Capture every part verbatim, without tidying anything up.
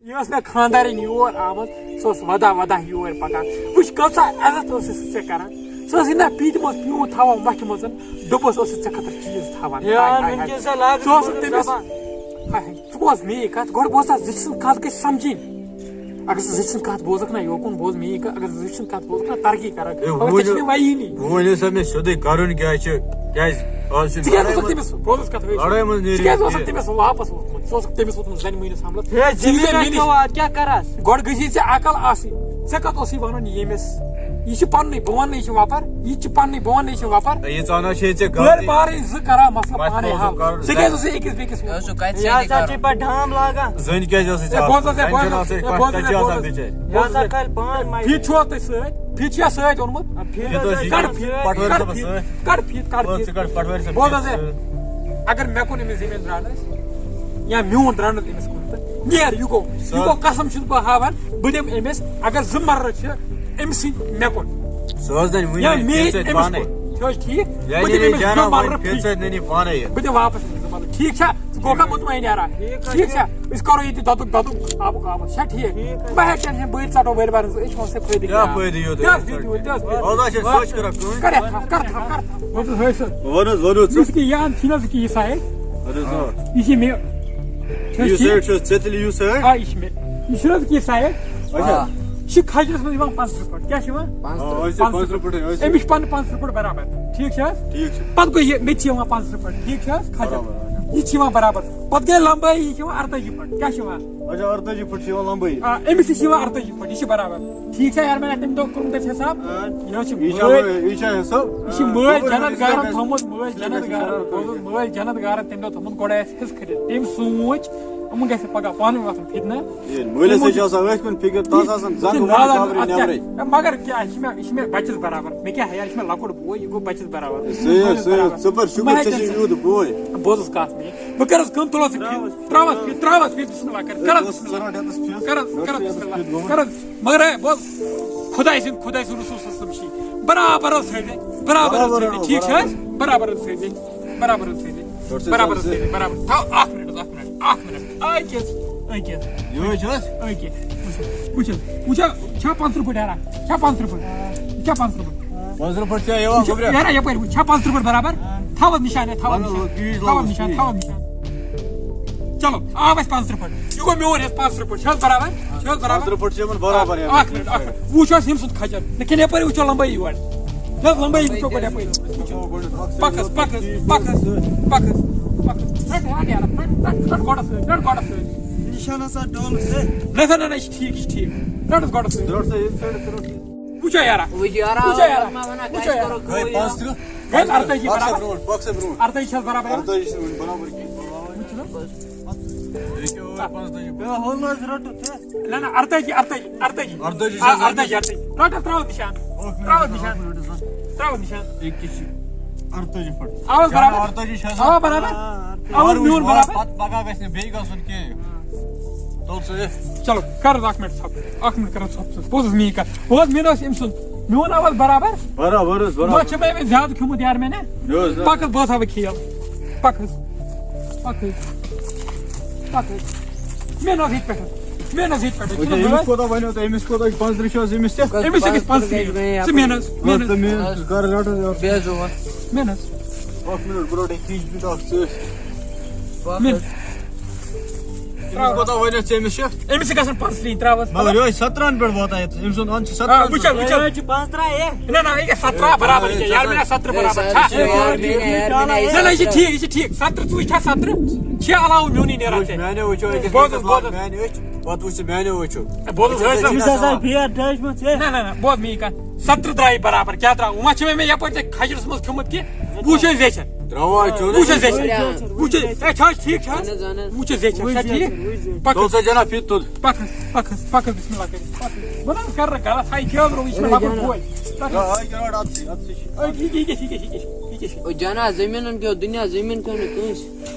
یہِ ٲس مےٚ خانٛدارِنۍ یور آمٕژ، سۄ ٲس وَدان وَدان یور پَکان۔ وٕچھ، کۭژاہ عزت ٲسٕس ژےٚ کَران۔ سۄ ٲس یہِ نہ پیٖنتہِ منٛز پیوٗنٛت تھاوان وَتھِ منٛز، ڈوٚبَس ٲسٕس ژےٚ خٲطرٕ چیٖز تھاوان۔ یار، ہاے، ہاے، ہاے۔ وٕنکیٚس ہا لاگ ژٕ اوسُکھ ژٕ تٔمِس، زبان۔ ہاے، ہاے، ژٕ بوز میٛٲنۍ کَتھ، گۄڈٕ بوز تَتھ زِٹھِ سٕنٛز کَتھ گٔژھ سَمجھِنۍ۔ اگر ژٕ زِٹھِ سٕنٛز کَتھ بوزَکھ نہ یوکُن، بوز میٛٲنۍ کَتھ، اگر ژٕ زِٹھِ سٕنٛز کَتھ بوزَکھ نہ، ترقی کَرَکھ۔ ہے، مگر ژےٚ چھِ وۄنۍ مےٚ وَیی نہٕ۔ وۄنۍ ٲس مےٚ سیوٚدُے کَرُن کیٛاہ چھِ، کیٛازِ آز چھِ ژٕ کیٛازِ لڑٲے اوسُکھ منٛز، تٔمِس، بوز حظ کَتھ، لڑٲے منٛز نیرِ ژٕ کیٛازِ یہِ۔ اوسُکھ تٔمِس واپَس ووٚتھمُت؟ ژٕ اوسُکھ تٔمِس ووٚتھمُت زَنہِ مٲنِس حملَس۔ ہے، ژٕ یی زِ زٔمیٖن مےٚ نِش۔ کیٛاہ وَ-، کیٛاہ کَرَس؟ گۄڈٕ گٔژھی ژےٚ عقل آسٕنۍ۔ ژےٚ کَتھ اوسُے وَنُن ییٚمِس؟ یہِ چھِ پَننُے، بہٕ وَنہٕ نہٕ یہِ چھِ وۄپَر، یہِ تہِ چھِ پَننُے، بہٕ وَنہٕ نہٕ یہِ چھِ وۄپَر۔ ہے، یہِ ژٕ وَنان چھے ژےٚ بٔرۍ غلطی۔ بارٕے زٕ کَران مسلہٕ پانَے حل۔ ژٕ کیٛازِ اوسُے أکِس بیٚکِس ووٚتھمُت؟ یہِ ہسا چھِ پَتہٕ ڈام لاگان۔ زٔنۍ کیٛازِ ٲسٕے ژےٚ ہے، بوز حظ، ہے، زَنہِ بوز چھَنہٕ حظ، آسان ہے، کانٛہہ بوز حظ، کَتہِ ہے، چھِ بوز آسان حظ۔ بِچٲرۍ؟ یہِ ہسا کھالہِ پان مَیہِ۔ فِت چھُوا تُہۍ سۭتۍ؟ فِت چھُوا سۭتۍ اوٚنمُت؟ فِت حظ چھِ کَڑ فِت، پَٹھوٲرۍ کَڑ صٲبَس فِت، سۭتۍ۔ کَڑ فِت، کَڑ بوز فِت۔ ژٕ کَڑ پَٹھوٲرۍ صٲبَس بوز حظ، ہے۔ سۭتۍ۔ اگر مےٚ کُن أمِس زٔمیٖن درٛاو نہ، یا میون درٛاو نہٕ أمِس کُن تہٕ نیر، یہِ گوٚو، یہِ گوٚو، قسم چھُس بہٕ ہاوان، بہٕ دِمہٕ أمِس، اگر زٕ مَرلہٕ چھِ أمۍ سٕنٛدۍ مےٚ کُن۔ سُہ حظ نَنہِ وٕنی یا مےٚ میٛٲنۍ فِت سۭتۍ أمِس پانَے۔ کُن۔ چھُ حظ ٹھیٖک؟ یا بہٕ نَنہِ دِمہٕ مےٚ أمِس زٕ جانہ وۄنۍ مَرلہٕ فِت فِرٛی۔ سۭتۍ نَنہِ پانَے یہِ۔ بہٕ دِمہٕ واپَس أمِس زٕ مَرلہٕ۔ ٹھیٖک چھا؟ ژٕ گوٚو کھا مُطمعین یارا؟ ٹھیٖک حظ ٹھیٖک چھُ۔ چھا؟ أسۍ کَرو ییٚتہِ دۄدُک، دۄدُک، آبُک، آبَس۔ چھا ٹھیٖک؟ ٹھیٖک حظ مہ چھُ۔ ہےٚ ٹٮ۪نشَن، بٔلۍ ژَٹو بٔلۍ بَرَن زٕ، أسۍ چھِ وۄنۍ ژےٚ فٲیدٕ کیٛاہ کیٛاہ؟ فٲیدٕ یِیو تۄہہِ کیٛاہ اَمہِ فٲیدٕ یِیو تۄہہِ؟ سۭتۍ؟ وَلہٕ حظ چھِ سۄچھ کَران کٲم۔ کَر یَتھ تھَپھ، کَر تھَپھ، کَر تھَپھ۔ وَن حظ، وَن حظ ژٕ۔ یُس کہِ یہِ اَن چھِنہٕ حظ کہِ یہِ سایڈ؟ اَدٕ حظ، آ۔ یہِ چھِ مےٚ۔ چھا یہِ ٹھیٖک؟ سایڈ چھُ ژےٚ تیٚلہِ یہِ سایڈ؟ آ، یہِ چھِ مےٚ۔ یہِ چھُنہٕ حظ کہِ یہِ سایڈ؟ اچھا۔ یہِ چھِ کھجرَس منٛز یِوان پانٛژھ تٕرٛہ فُٹ۔ کیٛاہ چھِ یِوان؟ آ، أسۍ چھِ پانٛژھ تٕرٛہ فُٹ، أسۍ چھِ أمِس چھِ پَنٕنۍ پانٛژھ تٕرٛہ فُٹ برابر۔ ٹھیٖک چھِ حظ؟ ٹھیٖک چھُ۔ پَتہٕ گوٚو یہِ، مےٚ تہِ چھِ یِوان پانٛژھ تٕرٛہ فُٹ۔ ٹھیٖک چھِ حظ؟ کھجر۔ برابر۔ یہِ تہِ چھِ یِوان برابر۔ پَتہٕ گٔے لمبٲیی، یہِ چھِ یِوان اَرتٲجی فُٹ۔ کیٛاہ چھِ یِوان؟ اچھا، اَرتٲجی فُٹ چھِ یِوان لمبٲیی۔ آ، أمِس تہِ چھِ یِوان اَرتٲجی فُٹ، یہِ چھِ برابر۔ ٹھیٖک چھا یار، مےٚ تَمہِ دۄہ کوٚرمُت اَسہِ حِساب، آ۔ یہِ حظ چھِ یہِ چھا مٲلۍ، یہِ چھا حِساب؟ یہِ چھِ مٲلۍ آ، جنت گارَن تھوٚمُت، مٲلۍ جنت گارَن، بوز حظ، مٲلۍ جنت گارَن تَمہِ دۄہ تھوٚمُت گۄڈَے اَسہِ حِصہٕ کٔڑِتھ۔ تٔمۍ سوٗنٛچ، یِمَن گژھِ پَگاہ پانہٕ ؤنۍ وۄتھُن فِتنہٕ۔ ہے، مٲلِس سۭتۍ چھِ آسان أتھۍ کُن فِکِر، تَس آسان زَنٛگہٕ وُنہِ نالَن کَبرِ اَتھ کیٛاہ؟ نٮ۪برٕے۔ ہے، مگر کیٛاہ، یہِ چھِ مےٚ، یہِ چھِ مےٚ بَچَس برابر۔ مےٚ کیٛاہ، یہِ چھِ مےٚ لۄکُٹ بوے، یہِ گوٚو بَچَس برابر۔ ہے، سُہ، مٲلِس سُہ، برابر۔ ژٕ پَر شُکُر، مہ ہےٚ ژےٚ چھُے ٹٮ۪نشَن۔ یوٗت بوے۔ بوز حظ کَتھ مےٚ۔ بہٕ کَرٕ حظ کٲم، تُل حظ ژٕ فِت، ترٛاو حظ فِت، ترٛاو حظ فِت، بِسمِ اللہ کٔرِتھ، کَر حظ بِسمِ اللہ، کَر حظ، کَر حظ بِسمِ اللہ، کَر حظ۔ مگر ہے، بوز، خۄداے سٕنٛدۍ، خۄداے سٕنٛدۍ رسول صلی اللہ علیہ وسلم چھِ برابر حظ تھٲوِتھ، برابر حظ برابر تھٲوِتھ، حظ، ٹھیٖک چھِ حظ؟ برابر۔ برابر حظ تھٲوِتھ، برابر حظ تھٲوِتھ، برابر۔ تھاو اَکھ مِنَٹ حظ، اَکھ مِنَٹ، اَکھ مِنَٹ، اَکھ مِنَٹ۔ أکِس، أکِس۔ یِہوٚے چھِ حظ؟ أکِس۔ وٕچھ حظ، وٕچھ حظ، وٕچھ حظ، چھا پانٛژھ تٕرٛہ فُٹ یارا؟ چھا پانٛژھ تٕرٛہ فُٹ؟ چھا پانٛژھ تٕرٛہ فُٹ؟ پانٛژھ تٕرٛہ فُٹ چھا یِوان وٕچھ حظ، گوٚبریا؟ یارا، یَپٲرۍ وٕچھ، چھا پانٛژھ تٕرٛہ فُٹ برابر؟ تھاو حظ نِشان، ہے، تھاو حظ وَلہٕ، نِشان، وَلہٕ، تھاو حظ please، نِشان، please۔ تھاو حظ نِشان۔ چلو، آو اَسہِ پانٛژھ تٕرٛہ فُٹ۔ یہِ گوٚو میون حِصہٕ پانٛژھ تٕرٛہ فُٹ۔ چھِ حظ برابر؟ چھِ حظ برابر؟ پانٛژھ تٕرٛہ فُٹ چھِ یِمَن برابر یِوان۔ اَکھ مِنَٹ، اَکھ مِنَٹ۔ وٕچھ حظ ییٚمہِ سُنٛد کھجر۔ نہ، کِنہٕ یَپٲرۍ وٕچھو لمبٲیی یورٕ؟ نہ حظ، لمبٲیی وٕچھو گۄڈٕ یَپٲرۍ۔ وٕچھو۔ پَک حظ، پَک حظ، پَک حظ، پَک حظ، پَک حظ۔ رَٹ، رَٹ یارا، رَٹ، رَٹ، رَٹ گۄڈَس سۭتۍ، رَٹ گۄڈَس سۭتۍ۔ نِشان ہسا ڈوٚل ہے۔ نہ، نہ، نہ، نہ، یہِ چھِ ٹھیٖک، یہِ چھِ ٹھیٖک۔ رَٹَس گۄڈَس سۭتۍ۔ رَٹ سا ییٚمہِ سایڈٕ ژٕ رَٹ۔ وٕچھو یارا۔ وٕچھ یارا، وٕچھو یارا۔ وۄنۍ ما وَنان، وٕچھو کَتہِ یارا۔ کَرو گٲڑۍ گوٚو یہِ؟ پانٛژھ تٕرٛہ۔ گٔے اَرتٲجی پَک سا برابر۔ برونٛٹھ، پَک سا برونٛٹھ۔ اَرتٲجی چھِ حظ برابر یِوان؟ اَرتٲجی چھِ وٕنہِ برابر کینٛہہ۔ وٕچھ نہ۔ یہِ کیٛاہ اوٚوَر پانٛژتٲجی؟ ہے، ہُہ نہ حظ رَٹُن ژےٚ۔ نہ، نہ، اَرتٲجی، اَرتٲجی، اَرتٲجی۔ اَرتٲجی چھِ آ، حظ اَرتٲجی، اَرتٲجی۔ رَٹ حظ، ترٛاو نِشان۔ اَکھ مِنَٹ، ترٛاو حظ، نِشان۔ اَکھ مِنَٹ حظ۔ ترٛاو نِشان۔ أکِس چھِ اَرتٲجی فُٹ۔ آو حظ کیٛاہ برابر؟ اَرتٲجی چھِ حظ؟ آو برابر؟ آ، اَرتٲجی۔ آو وَر وٕچھ میون وَر، برابر؟ پَتہٕ پَگاہ گژھِ نہٕ بیٚیہِ گژھُن کینٛہہ۔ تُل ژٕ یہِ۔ چلو، کر حظ اکھ مِنٹ ژھۄپہٕ۔ اکھ مِنٹ کر حظ ژھۄپہٕ۔ بوز حظ میٛٲنۍ کتھ۔ بوز، مےٚ نہ اوس أمۍ سُنٛد۔ میون آو حظ برابر؟ برابر حظ، برابر۔ نہ چھُ مےٚ أمِس زیادٕ کھیوٚمُت یار مےٚ نہ۔ مےٚ اوس زیادٕ۔ پکھ حظ، بہٕ حظ ہاوٕ کھیل۔ پکھ حظ۔ پکھ حظ۔ پکھ حظ۔ مےٚ نہ حظ ییٚتہِ پٮ۪ٹھ۔ مےٚ نہ حظ ییٚتہِ پٮ۪ٹھ۔ وۄنۍ چھُنہٕ أمِس بٲے۔ کوٗتاہ وَنیو تۄہہِ؟ أمِس کوٗتاہ؟ پانٛژترٕٛہ چھِ حظ أمِس تہِ؟ أمِس تہِ گژھِ پانٛژترٕٛہ۔ ژٕ مےٚ نہ حظ۔ مےٚ نہ حظ۔ ژٕ کر رَٹھ حظ یورٕ؟ بیٚیہِ حظ اوس۔ مےٚ نہ حظ۔ اکھ مِنٹ، بہٕ رَٹہٕ یہِ کِچ بِٹ اکھ سۭتۍ۔ مےٚ أمِس کوٗتاہ وَنیو ژےٚ أمِس چھِ؟ أمِس چھِ گژھان پانٛژترٕٛہ، ترٛاوَس۔ مگر یِہوٚے سترٛہَن پٮ۪ٹھ واتان ییٚتہِ۔ أمۍ سُنٛد اَن چھِ سترٕٛہَن آ، وٕچھ حظ، پٮ۪ٹھ۔ وٕچھ حظ۔ یہِ چھِ پانٛژترٕٛہ، ہے۔ نہ، نہ، یہِ گژھِ سترٛہ برابر، یہِ کیٛاہ؟ یار، مےٚ سترٛہ برابر چھا؟ ہے، یار، مےٚ یار، نہ، نہ، یہِ چھِ ٹھیٖک، یہِ چھِ ٹھیٖک۔ سترٛہ، ژٕ وٕچھ چھا سترٛہ؟ چھِ علاوٕ میونٕے نیران وٕچھ، ژےٚ۔ میٛانیو وٕچھو أکِس بوز حظ، بیٚکِس بوز حظ۔ میٛانہِ أچھ، پَتہٕ وٕچھ ژٕ میٛانیو أچھو۔ ہے، بوز حظ، أکِس حظ، أکِس أمِس ہسا حساب۔ بِہِتھ ڈٔج منٛز ژےٚ۔ نہ، نہ، نہ، بوز میٛٲنۍ کَتھ۔ سترٕٛہ درٛاے برابر، کیٛاہ درٛاو؟ وۄنۍ چھِ مےٚ، مےٚ یَپٲرۍ ژےٚ کھجرَس منٛز کھیوٚمُت کہِ وٕچھ حظ زیچھَن۔ ترٛاوان چھُ نہ وٕچھ حظ زیچھَن۔ وٕچھ حظ، ہے، چھا حظ ٹھیٖک چھا؟ اہن حظ، اہن حظ۔ وٕچھ حظ زیچھَن، چھا ٹھیٖک؟ وٕچھ زیچھَن۔ تُل سا جناب، فِت تُل۔ پَک حظ، پَک حظ، پَک حظ، بِسمِ اللہ کٔرِتھ، پَک حظ۔ بہٕ نہ حظ کَرٕ نہٕ غلط، ہاے، کیٛاہ حظ روٗد، یہِ چھِ مےٚ لۄکُٹ بوے۔ آ، آ، یہِ کَر اَتھ سۭتۍ، اَتھ سۭتۍ چھِ۔ أے، یہِ کیٛاہ، یہِ کیٛاہ، یہِ کیٛاہ، یہِ کیٛاہ چھِ؟ او جانا، زٔمیٖنَن کیٛاہ دُنیا، زٔمیٖن کیٛاہ نہٕ کٲنٛسہِ۔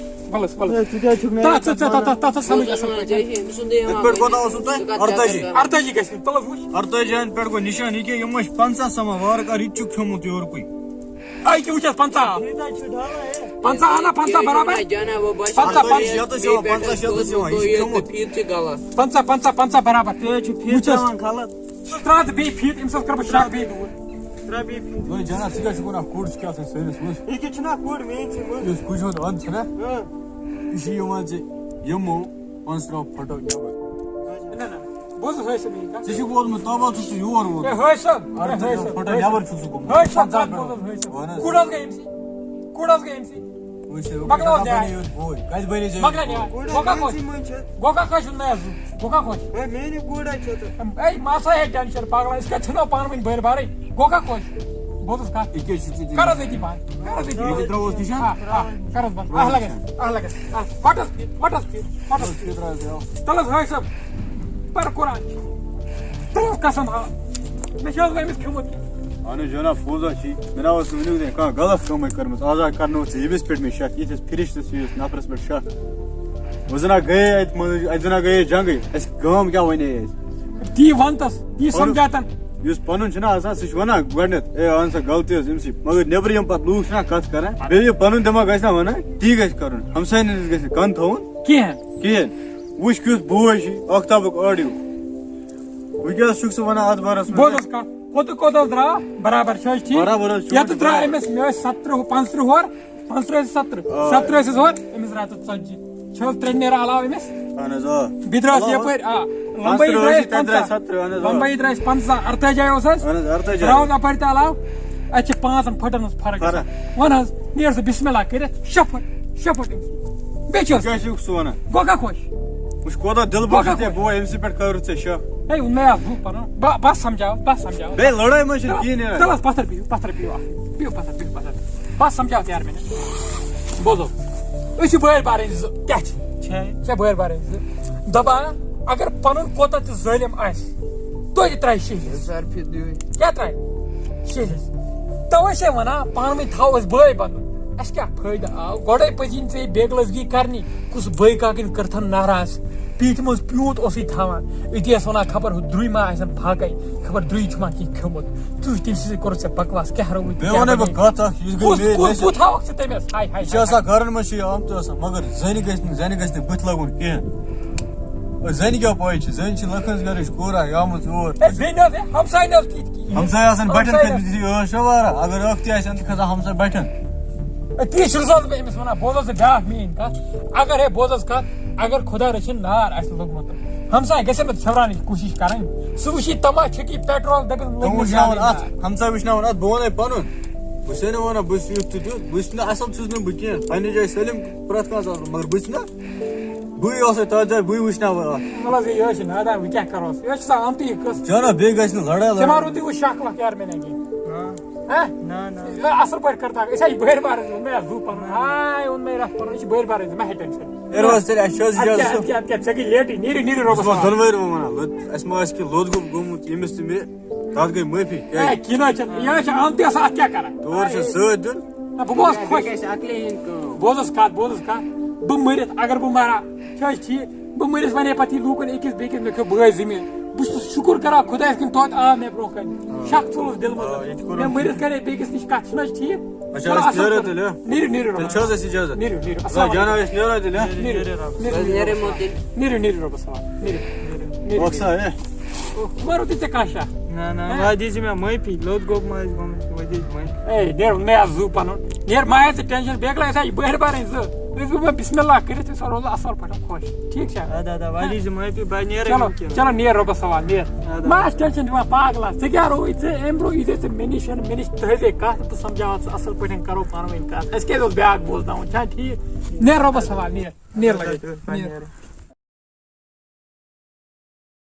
وَلہٕ حظ، وَلہٕ حظ۔ ژٕ، ژٕ، ژٕ، تَتھ، تَتھ، تَتھ، تَتھ سَمٕجھ اَصٕل پٲٹھۍ۔ أمۍ سُنٛدٕے یِوان۔ یِتھ پٲٹھۍ کوٗتاہ اوسوٕ تۄہہِ؟ ژٕ کَتھ اَرتٲجی۔ کَتھ کَران؟ اَرتٲجی گژھِ نہٕ، تَلہٕ حظ وٕچھ۔ اَرتٲجی ہَن پٮ۪ٹھ گوٚو نِشان، یہِ کیٛاہ، یِم ٲسۍ پنٛژاہ سَمان، وارٕ کارٕ یہِ تہِ چھُکھ کھیوٚمُت یورکُے۔ أکہِ وٕچھ حظ، پنٛژاہ۔ پنٛژاہ انا، پنٛژاہ برابر۔ جانا وہ بس پنٛژاہ، پنٛژاہ۔ شیٖتھ تہِ چھِ یِوان، پنٛژاہ شیٖتھ تہِ چھِ یِوان، یہِ چھُ کھیوٚمُت۔ پھیٖر چھِ غلط۔ پنٛژاہ، پنٛژاہ، پنٛژاہ برابر۔ تیز چھُ پھیٖر وٕچھ حظ۔ ترٛاوان غلط۔ ژٕ ترٛاو تہٕ بیٚیہِ پھیٖر، أمِس حظ کَرٕ بہٕ شک بیٚیہِ دوٗر۔ ترٛاو بیٚیہِ پھیٖر۔ وۄنۍ جناب، ژٕ کیٛاہ چھُکھ وَنان، کوٚٹ چھُ کیٛاہ آسان سٲنِس منٛز؟ یہِ کہِ چھُنہ کوٚٹ میٛٲنۍ سٕے منٛز۔ یُس کُجہِ ہُنٛد اَنٛد چھُنہ، ہاں۔ یہِ چھُ یِوان زِ یِمو پانٛژھ ترٛاو پھٹو نٮ۪بر۔ نہ، نہ، بوز حظ حٲصِل یہِ کَتھ۔ ژےٚ چھُکھ ووتمُت توبہ، ژٕ چھُکھ یور ووتمُت۔ ہے حٲصِل، ہے اَرداہ حٲصِل۔ پھٹو نٮ۪بر چھُکھ ژٕ گوٚمُت۔ حٲصِل، پنٛژاہ کَتھ بوز حظ حٲصِل۔ وَن حظ۔ کوٚٹ حظ گٔے أمۍ سٕے؟ کوٚٹ حظ گٔے أمۍ سٕے؟ وٕچھ سا، مۄکلاو کَتہِ نیٛاے۔ بَنے یوت بوے؟ کَتہِ بَنے ژےٚ مۄکلاو یوت بوے؟ نیٛاے۔ گوٚو کَتھ کھوٚت؟ گوٚو کَتھ کھوٚت چھُنہٕ مےٚ زُو؟ گوٚو کَتھ کھوٚت؟ ہے میٛانہِ گُرۍ چھِ تہٕ۔ اے، مَسا ہے ٹٮ۪نشَن پاگلا، أسۍ کَتہِ ژھٕنو پانہٕ ؤنۍ بٔرۍ بارٕے؟ گوٚو کَتھ کھوٚت؟ بوز حظ کَتھ۔ یہِ کیٛاہ چھُ ژےٚ دِوان؟ کَر حظ أتی بَنٛد؟ کَر حظ أتی یہِ بَنٛد؟ ترٛاووس نِشان؟ آ، آ، کَر حظ بَنٛد؟ اَتھ لَگَس، اَتھ لَگَس۔ آ، پھَٹَس، پھَٹَس، پھَٹَس۔ یہِ ترٛاو ژےٚ اَتھ۔ تَلہٕ حظ حٲج صٲب، پَر قرآن چھِ۔ تَلہٕ حظ قسم ہا۔ مےٚ چھِ حظ أمِس کھیوٚمُت کینٛہہ؟ اہن حظ جناب، پوٚز حظ چھِ۔ مےٚ نہ اوس نہٕ وٕنیُک تام کانٛہہ غلط کٲمٕے کٔرمٕژ۔ آز ہا کَرنوو ژےٚ ییٚمِس پٮ۪ٹھ مےٚ شک، یِتھِس فرشتَس ہِوِس نفرَس پٮ۪ٹھ شک۔ وۄنۍ زَنہ گٔیے اَتہِ منٛز، اَتہِ زَنہ گٔیے جنٛگٕے۔ اَسہِ گام کیٛاہ وَنے اَسہِ؟ تی وَن تَس، تی سَمجھاتَن۔ یُس پَنُن چھُنہ آسان، سُہ چھُ وَنان گۄڈٕنٮ۪تھ، "اے، اَہن سا، غلطی ٲس أمۍ سٕے۔" مگر نیٚبرِم پَتہٕ لوٗکھ چھِنہ کَتھ کَران، بیٚیہِ یہِ پَنُن دٮ۪ماغ آسہِ نہ وَنان، تی گژھِ کَرُن۔ ہمساینہِ نِش گژھِ نہٕ کَن تھاوُن کِہیٖنۍ۔ کِہیٖنۍ۔ وٕچھ کیُتھ بوے چھُ آختابُک آڈیو۔ وٕنکیٚس چھُکھ ژٕ وَنان اَتھ بارَس منٛز۔ بوز حظ کَتھ، کوٚت کوٚت حظ درٛاو؟ برابر چھِ حظ ٹھیٖک؟ برابر حظ چھُ۔ یَتھ درٛاو أمِس، مےٚ ٲسۍ ستترٕہ، پانٛژترٕہ ہور، پانٛژترٕہ ٲسۍ ستترٕہ، آ۔ ستترٕہ ٲسِس ہور، أمِس درٛاو تہٕ ژتجی۔ چھِ حظ ترٛےٚ نیرٕ علاوٕ أمِس؟ اہن حظ، آ۔ بیٚیہِ درٛاس علاوٕ یَپٲرۍ، آ، لمبٲیی ستترٕہ درٛایَس ٲسۍ، تَتہِ درٛاے پنٛژاہ۔ ستترٕہ، اہن حظ، آ۔ لمبٲیی درٛایَس پنٛژاہ، اَرتٲجی آیہِ اوس حظ؟ اہن حظ، اَرتٲجی درٛاو آیہِ۔ اَپٲرۍ تہِ علاوٕ، اَتہِ چھِ پانٛژَن پھٕٹَن ہٕنٛز فرق گژھان۔ فرق۔ وَن حظ، نیر سا بِسمِ اللہ کٔرِتھ، شےٚ پھٕٹ، شےٚ پھٕٹ أمِس۔ بیٚیہِ چھِ حظ کیٛاہ چھُکھ ژٕ وَنان؟ گوٚو کَتھ خۄش؟ وٕچھ کوتاہ دِل بوٚڑ چھُ ژےٚ بوے، أمۍ سٕے پٮ۪ٹھ کٔرٕتھ ژےٚ شک۔ ہے، مےٚ آو ہُہ پَنُن، بہٕ، بہٕ سَمجھاو، بہٕ سَمجھاو۔ بیٚیہِ لڑٲے منٛز چھُنہٕ کِہیٖنۍ نیران۔ تَلہٕ حظ پَتھَر بِہِو، پَتھَر بِہِو اَکھ۔ بِہِو پَتھَر، بِہِو پَتھَر۔ بَس سَمجھاو تہِ یار مےٚ۔ بوزو، أسۍ چھِ بٲرۍ بارٕنۍ زٕ، کیٛاہ چھِ؟ چھےٚ۔ چھےٚ بٲرۍ بارٕنۍ زٕ۔ دَپان، اگر پَنُن کوتاہ تہِ ظٲلِم آسہِ، توتہِ ترٛایہِ شیٚہلِس۔ سر پھر دیوٗ۔ کیٛاہ ترٛایہِ؟ شیٚہلِس۔ تَوَے چھِ وَنان، پانہٕ ؤنۍ تھاوو أسۍ بٲے بَنُن۔ اَسہِ کیٛاہ فٲیدٕ آو؟ گۄڈَے پٔزی نہٕ ژےٚ یہِ بے غلٲزگی کَرنی، کُس بٲے کاکَن کٔرتھَن ناراض۔ پیٖٹھِ منٛز پیوٗنٛت اوسُے تھاوان۔ أتی ٲس وَنان، خبر ہُہ درٛوے ما آسن پھاکَے، خبر درٛوے چھُ ما کینٛہہ کھیوٚمُت۔ ژٕ وٕچھ، تٔمۍ سٕے کوٚرُتھ ژےٚ بکواس، کیٛاہ رووُے تہٕ بیٚیہِ کیٛاہ وَنے بہٕ بَنے۔ کَتھ اَکھ، یُس گٔے کُس، میٲنۍ کُس، نظر۔ کُس تھاوَکھ ژٕ تٔمِس؟ ہاے، ہاے، یہِ چھِ آسان گَرَن منٛز چھِ یہِ آمژٕ آسان، مگر زَنہِ گژھِ نہٕ، زَنہِ گژھِ نہٕ بٕتھِ لَگُن کینٛہہ۔ زَنہِ کیٛاہ پَے چھِ، زَنہِ چھِ لَکھَن گَرٕچ کوٗر اَکھ آمٕژ یور۔ ہے، بیٚنہِ حظ، ہے، ہمساے نہٕ حظ کِتھ کِہیٖنۍ۔ ہمساے آسان بَٹھٮ۪ن ہمساے کھٔتۍ مٕتۍ، یہِ ٲس شےٚ وارہ، اگر ٲکھ تہِ آسہِ ہَن تہٕ کھَسان ہمساے بَٹھٮ۪ن۔ ہے، تی چھُس حظ بہٕ أمِس وَنان، بوز حظ ژٕ بیٛاکھ میٛٲنۍ کَتھ۔ اگر، ہے، بوز حظ کَتھ، اگر خۄدا رٔچھِن نار آسہِ لوٚگمُت، ہمساے گژھِ أمِس ژھٮ۪وراونٕچ کوٗشِش کَرٕنۍ۔ سُہ وٕچھی تَماشہٕ، چھُٹی پیٹرول، دَپٮ۪س لوٚگ تِم مےٚ وٕچھناوَن زیادَے اَتھ، نار۔ ہمساے وٕچھناوَن اَتھ، بہٕ وَنَے پَنُن۔ بہٕ چھُسَے نہٕ وَنان، بہٕ چھُس یُتھ تہٕ تیُتھ، بہٕ چھُس نہٕ اَصٕل چھُس نہٕ بہٕ کینٛہہ، پنٛنہِ جایہِ سٲلِم پرٛٮ۪تھ کانٛہہ چھُ اَصٕل، مگر بہٕ چھُس نہ، بٕے اوسَے تَتھ جایہِ، بٕے وٕچھناوَے اَتھ۔ وَلہٕ حظ، یہِ حظ چھِ نادان، وۄنۍ کیٛاہ کَرو أسۍ؟ یہِ حظ چھِ آسان آمتُے یہِ قٕصہٕ۔ چلو، بیٚیہِ گژھِ نہٕ لڑٲے ژےٚ ما لڑٲے۔ روٗدُے وۄنۍ شک لَکھ یار مےٚ نَے کینٛہہ۔ ہہ؟ نہ، نہ۔ ہے، اَصٕل پٲٹھۍ کَر تَکھ۔ أسۍ ہا چھِ بٔرۍ بارٕنۍ زٕ، مےٚ ہا زُو پَنُن۔ ہاے، اوٚن مےٚ رَٹھ پَنُن، أسۍ چھِ بٔرۍ بارٕنۍ زٕ، مہ ہےٚ ٹٮ۪نشَن۔ اِروز تیٚلہِ اَسہِ چھِ حظ اَدٕ کیٛاہ، اِجازت؟ اَدٕ کیٛاہ، اَدٕ کیٛاہ، ژےٚ گٔے لیٹٕے، نیٖرِو، نیٖرِو بہٕ چھُس رۄبَس وۄنۍ حوالہٕ۔ دۄنوَے وَنان، لوٚت، اَسہِ ما آسہِ کینٛہہ لوٚت گوٚب گوٚمُت، ییٚمِس تہِ مےٚ، تَتھ گٔے معٲفی۔ کیٛازِ؟ ہے، کینٛہہ نہ حظ چھُنہٕ، یہِ حظ چھِ آمتُے آسان، اَتھ کیٛاہ کَران؟ تور چھِ سۭتۍ دیُن۔ نہ، بہٕ گوس خۄش۔ گژھِ اَکلے ہِنٛدۍ کٲم۔ بوز حظ کَتھ، بوز حظ کَتھ۔ بہٕ مٔرِتھ، اگر بہٕ مَران، چھِ حظ ٹھیٖک؟ بہٕ مٔرِتھ وَنے پَتہٕ یہِ لوٗکَن أکِس بیٚکِس، مےٚ کھیوٚو بٲے زٔمیٖن۔ بہٕ چھُس شُکُر کَران خۄدایَس کُن، توتہِ آو مےٚ برونٛہہ کَنہِ۔ شک ژوٚلُس دِلہٕ منٛز۔ آ، یہِ تہِ کوٚر مےٚ مےٚ۔ مٔرِتھ کَرے بیٚکِس نِش کَتھ، چھُنہٕ حظ ٹھیٖک؟ اچھا، چلو، أسۍ اَصٕل نیرو پٲٹھۍ۔ تیٚلہِ، ہہ؟ نیٖرِو، نیٖرِو۔ تیٚلہِ چھِ حظ اَسہِ اِجازت؟ نیٖرِو، نیٖرِو۔ بہٕ اَسلام جانا علیکُم۔ أسۍ نیرو تیٚلہِ، ہہ؟ نیٖرِو، نیٖرِو نیٖرِو۔ رۄبَس نیٖرِو، حوالہٕ۔ نیٖرِو، نیٖرِو رۄبَس حوالہٕ۔ نیٖرِو، نیٖرِو، نیٖرِو۔ وۄکھ سا، ہے۔ اوہ، مَرو تہِ ژےٚ کانٛہہ شک؟ نہ، نہ، ہہ؟ وۄنۍ دِژ مےٚ معٲفی، لوٚت گوٚب ما آسہِ گوٚمُت، وۄنۍ دِژ معٲفی۔ اے، نیرُن مےٚ آسہٕ زُو پَنُن۔ نیر، مہ ہےٚ ژٕ ٹٮ۪نشَن، بیٚیہِ گٔے اَسہِ بٔہرِ بارٕنۍ زٕ۔ أسۍ گوٚو مےٚ بِسمِ اللہ کٔرِتھ، أسۍ روزو اَصٕل پٲٹھۍ خۄش۔ ٹھیٖک چھا؟ اَدٕ، اَدٕ، وۄنۍ دِژ معٲفی، بہٕ نیرٕ چلو، وٕنکیٚنَس۔ چلو، نیر رۄبَس حوالہٕ، نیر۔ اَدٕ، مہ اَدٕ۔ آس ٹٮ۪نشَن دِوان پاگلا، ژےٚ کیٛاہ رووُے؟ ژےٚ اَمہِ برونٛہہ یی زِ ژٕ مےٚ نِش، مےٚ نِش تھٲیزے کَتھ، بہٕ سَمجھاوَتھ ژٕ اَصٕل پٲٹھۍ، کَرو پانہٕ ؤنۍ کَتھ۔ اَسہِ کیٛازِ اوس بیٛاکھ بوزناوُن؟ چھا ٹھیٖک؟ نیر رۄبَس حوالہٕ، نیر، نیر لَگے، اَدٕ، اَدٕ، نیر۔ نیرٕ۔